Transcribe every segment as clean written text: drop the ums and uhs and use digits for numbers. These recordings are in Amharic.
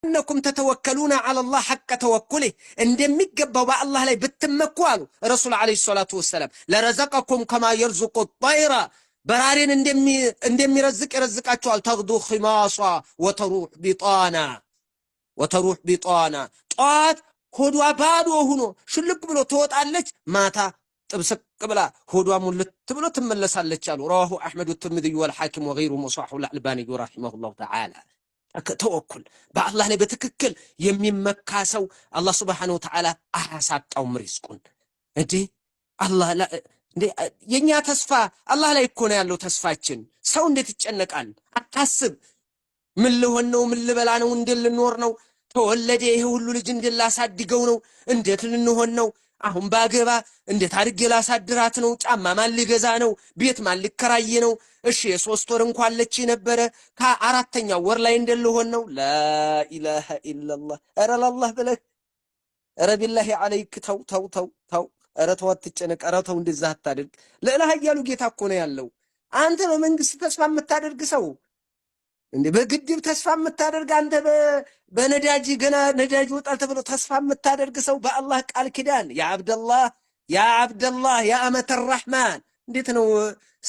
أنكم تتوكلون على الله حق توكله እንደሚገባው በአላህ ላይ ብትመኩ አሉ ረሱል عليه الصلاة والسلام لرزقكم كما يرزق الطير በራሪን እንደሚረዝቅ ይረዝቃቸዋል። تغدو خماصا وتروح بطانا وتروح بطانا ጠዋት ሆዷ ባዶ ሆኖ ሽልቅ ብሎ ትወጣለች። ማታ ጥብስቅ ብላ ሆዷ ሙልት ብሎ ትመለሳለች አሉ። رواه أحمد والترمذي والحاكم وغيرهم وصححه الألباني رحمه الله تعالى። ተወኩል በአላህ ላይ በትክክል የሚመካ ሰው አላህ سبحانه وتعالى አያሳጣውም ሪዝቁን። እንዴ አላህ እንዴ የኛ ተስፋ አላህ ላይ እኮ ነው ያለው ተስፋችን። ሰው እንዴት ይጨነቃል? አታስብ። ምን ልሆን ነው? ምን ልበላ ነው? እንዴት ልኖር ነው? ተወለደ ይሄ ሁሉ ልጅ እንዴት ላሳድገው ነው? እንዴት ልንሆን ነው? አሁን ባገባ እንዴት አድርጌ ላሳድራት ነው? ጫማ ማን ሊገዛ ነው? ቤት ማን ሊከራይ ነው? እሺ የ3 ወር እንኳን ለቺ ነበረ ከአራተኛው ወር ላይ እንዴት ልሆን ነው? لا إله إلا الله። ኧረ ለአላህ ብለህ ኧረ بالله عليك ተው ተው ተው ተው። ኧረ ተው አትጨነቅ። ኧረ ተው እንደዛ አታድርግ። ልዕለ ኃያሉ ጌታ እኮ ነው ያለው። አንተ በመንግስት ተስፋ የምታደርግ ሰው እንዴ በግድብ ተስፋ የምታደርግ አንተ በነዳጅ ገና ነዳጅ ይወጣል ተብሎ ተስፋ የምታደርግ ሰው በአላህ ቃል ኪዳን يا عبد الله يا عبد الله يا أمة الرحمن እንዴት ነው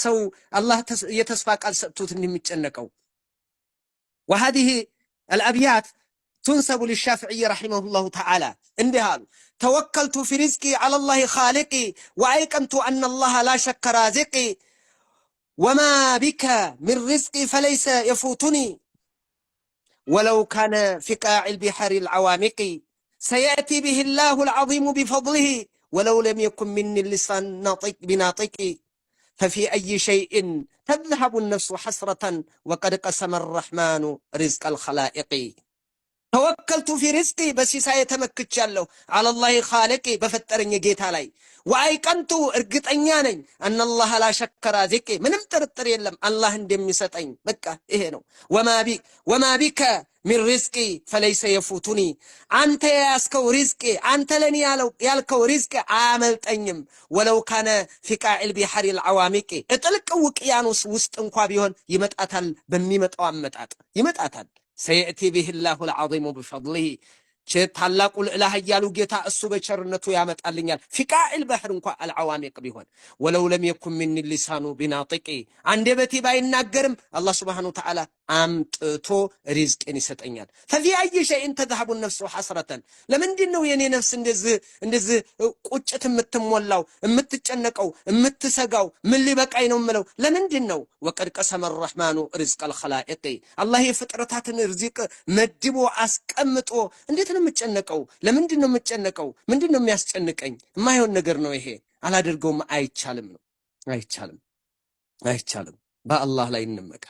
ሰው አላህ የተስፋ ቃል ሰጥቶት እንደሚጨነቀው? وهذه الأبيات تنسب للشافعي رحمه الله تعالى እንዲህ አሉ። توكلت في رزقي على الله خالقي وأيقنت أن الله لا شك رازقي وما بك من رزقي فليس يفوتني ولو كان في قاع البحار العوامق سيأتي به الله العظيم بفضله ولو لم يكن مني اللسان بناطق ففي أي شيء تذهب النفس حسرة وقد قسم الرحمن رزق الخلائق። توكلت في رزقي በሲሳዬ ተመክቻለሁ፣ على الله خالقي በፈጠረኝ ጌታ ላይ፣ وأيقنت እርግጠኛ ነኝ፣ أن الله لا شك رازقي ምንም ጥርጥር የለም አላህ እንደሚሰጠኝ። በቃ ይሄ ነው። وما بك من رزقي فليس يفوتني አንተ የያዝከው ሪዝቄ አንተ ለኔ ያልከው ሪዝቅ አያመልጠኝም። ولو كان في قاع البحار العوامق እጥልቅ ውቅያኖስ ውስጥ እንኳ ቢሆን ይመጣታል፣ በሚመጣው አመጣጥ ይመጣታል። سيأتي به الله العظيم بفضله ታላቁ ልዕለ ኃያሉ ጌታ እሱ በቸርነቱ ያመጣልኛል። في قاع البحر እንኳ العوامق ቢሆን ولو لم يكن مني اللسان بناطق አንደበቴ ባይናገርም አላህ سبحانه وتعالى አምጥቶ ሪዝቅን ይሰጠኛል። ففي أي شيء تذهب النفس حسرة ለምንድን ነው የኔ ነፍስ እንደዚህ እንደዚህ ቁጭት የምትሞላው የምትጨነቀው የምትሰጋው? ምን ሊበቃኝ ነው የምለው ለምንድን ነው? وقد قسم الرحمن رزق الخلائق አላህ የፍጥረታትን ርዚቅ መድቦ አስቀምጦ እንዴት ነው የምጨነቀው? ለምንድን ነው የምጨነቀው? ምንድን ነው የሚያስጨንቀኝ? የማይሆን ነገር ነው ይሄ። አላደርገውም። አይቻልም ነው አይቻልም፣ አይቻልም። በአላህ ላይ እንመካ።